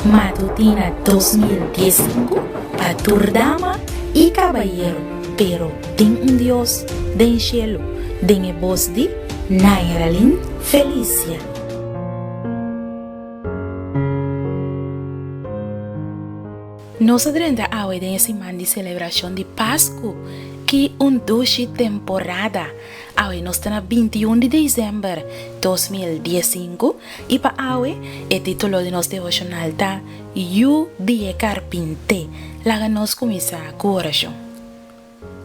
Matutina 2015 pa tur dama i kabayero, pero tin un Dios den shelu, den e bos di Nairalyn Felicia. Nos a drenta awe den e siman di selebrashon di Pasku. Ki un dushi temporada! Awe nos ta na 21 di desèmber 2015 i pa awe e título di nos devoshonal ta Yu di e Karpinté. Laga nos kuminsá ku orashon.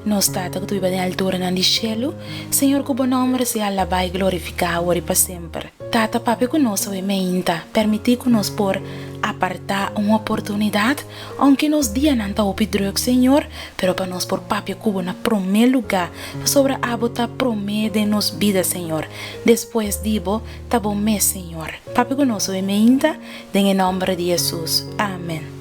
Nos Tata ku ta biba den alturanan di shelu, Señor ku bo nòmber sea alabá i glorifiká awor i pa semper. Tata, papia ku nos awe meinta, permití ku nos por apartá un oportunidat, ounke nos dianan ta hopi drùk, Señor, pero pa nos por papia ku bo na promé lugá, pasobra abo ta promé den nos bida, Señor. Despues di bo, ta bo mes, Señor. Papia ku nos awe meinta, den e nòmber di Hesus. Amèn.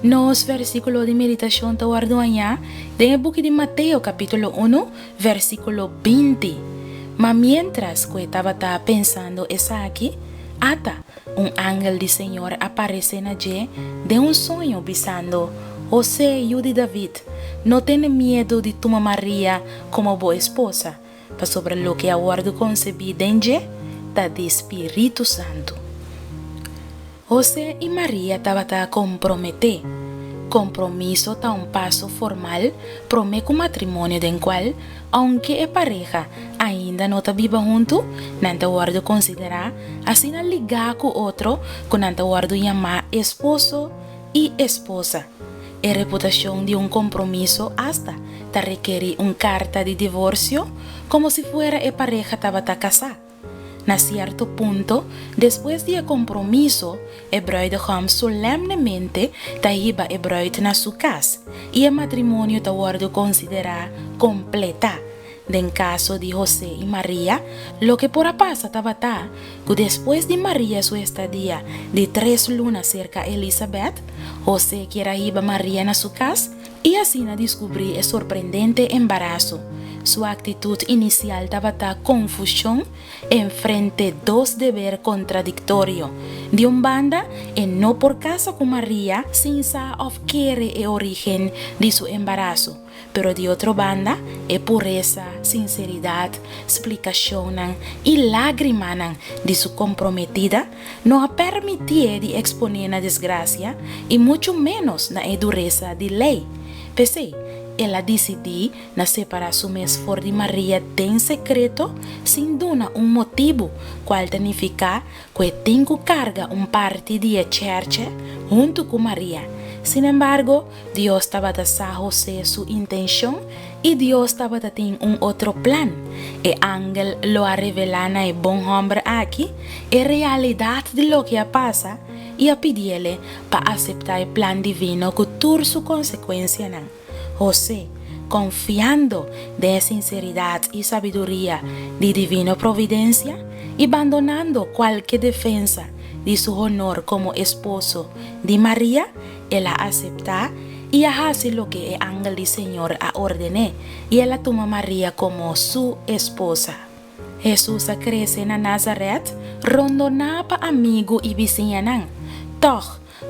Nos versíkulo di meditashon ta wòrdu hañá den e buki di Mateo kapítulo unu, versíkulo 20. Ma miéntras ku e tabata pensando esaki, ata, un angel di Señor a paresé na dje den un soño, bisando, Hosé, yu di David, no tene miedu di tuma Maria komo bo esposa, pasobra loke a wòrdu konsebí den dje ta di spiritu santu. José i Maria tabata komprometé. Kompromiso ta un paso formal promé ku matrimonio den kual, ounke e pareha ainda no ta biba huntu, nan ta wòrdu konsiderá asina ligá ku otro ku nan ta wòrdu yamá esposo i esposa. E reputashon di un kompromiso asta ta rekerí un karta di divorsio komo si fuera e pareha tabata kasá. Na sierto punto, despues di e kompromiso, e bruidegom solemnemente ta hiba e bruid na su kas i e matrimonio ta wòrdu konsiderá kompletá. Den kaso di Hosé i Maria, loke por a pasa tabata ku despues di Maria su estadia di tres luna serka Elisabèt, Hosé kier a hiba Maria na su kas i asina diskubrí e sorprendente embaraso. Su aktitut inisial tabata konfushon enfrente dos deber kontradiktorio. Di un banda, e no por kasa ku Maria sin sa òf kere e orígen di su embaraso, pero di otro banda, e puresa, sinseridat, splikashonnan i lágrimanan di su komprometida no a permitié di eksponé na desgrasia i muchu ménos na e duresa di lei. P'esei, el a disidí na separá su mes for di Maria den sekreto sin duna un motibu, kual ta nifiká ku e tin ku karga un parti di e chèrchè huntu ku Maria. Sinembargo, Dios tabata sa Hosé su intenshon i Dios tabata tin un otro plan. E angel lo a revelá na e bon hòmber aki e realidat di loke a pasa i a pidiele pa aseptá e plan divino ku tur su konsekuensianan. Hosé, konfiando den e sinseridat i sabiduria di divino providensia i bandonando kualke defensa di su honor komo esposo di Maria, El a aseptá i a hasi loke e angel di Señor a orden'é, i el a tuma Maria komo su esposa. Hesus a krese na Nazaret, rondoná pa amigu i bisiñanan. Tòg,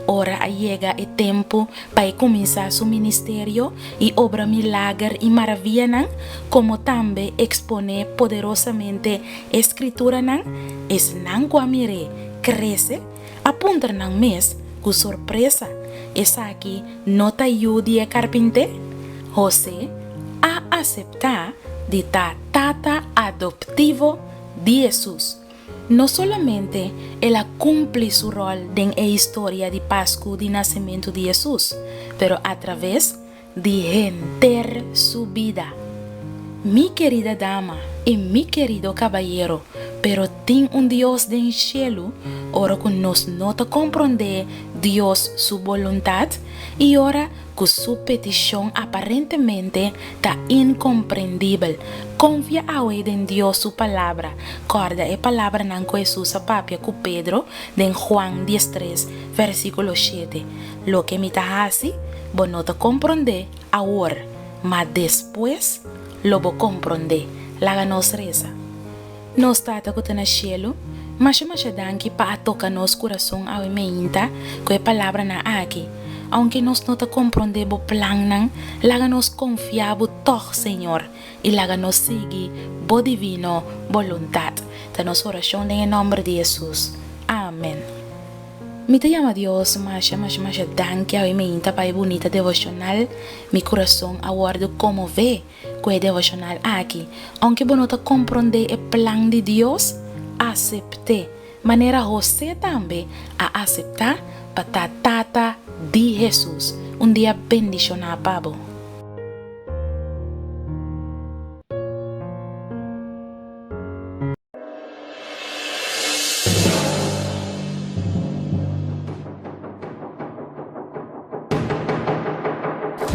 ora a yega e tempu pa e kuminsá su ministerio i obra milager i maravianan, komo tambe eksponé poderosamente e Skrituranan, esnan ku a mir'é krese a puntra nan mes ku sorpresa, Esaki no ta yu di e karpinté? Hosé a aseptá di ta tata adoptivo di Hesus. No solamente el a kumpli su ròl den e historia di Pasku di nasementu di Hesus, pero atraves di henter su bida. Mi kerida dama i mi kerido kabayero, pero tin un Dios den shelu ora ku nos no ta komprondé Dios su boluntat i ora ku su petishon aparentemente ta inkomprendibel. Konfia awe den Dios su Palabra. Kòrda e palabranan ku Hesus a papia ku Pedro den Juan 13, versíkulo 7, Loke mi ta hasi, bo no ta komprondé awor, ma despues lo bo komprondé. Laga nos resa. Nos Tata ku ta na shelu, Masha masha danki pa a toka nos kurason awe meinta ku e palabranan aki. Aunke nos no ta komprondé bo plannan, laga nos konfia bo tòg, Señor, i laga nos sigui bo divino boluntat. Ta nos orashon den e nòmber di Hesus. Amen. Mi ta yama Dios masha masha masha danki awe meinta pa e bunita devoshonal. Mi kurason a wòrdu konmové ku e devoshonal aki. Ounke bo no ta komprondé e plan di Dios, asept'é, manera Hosé tambe a aseptá pa ta tata di Hesus. Un dia bendishoná pa bo.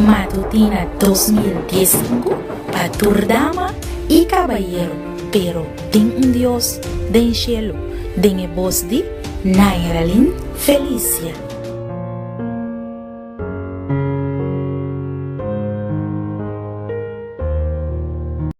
Matutina 2015 pa tur dama y cabayero, pero tin un Dios den cielo, den e bos di Nairalyn Felicia.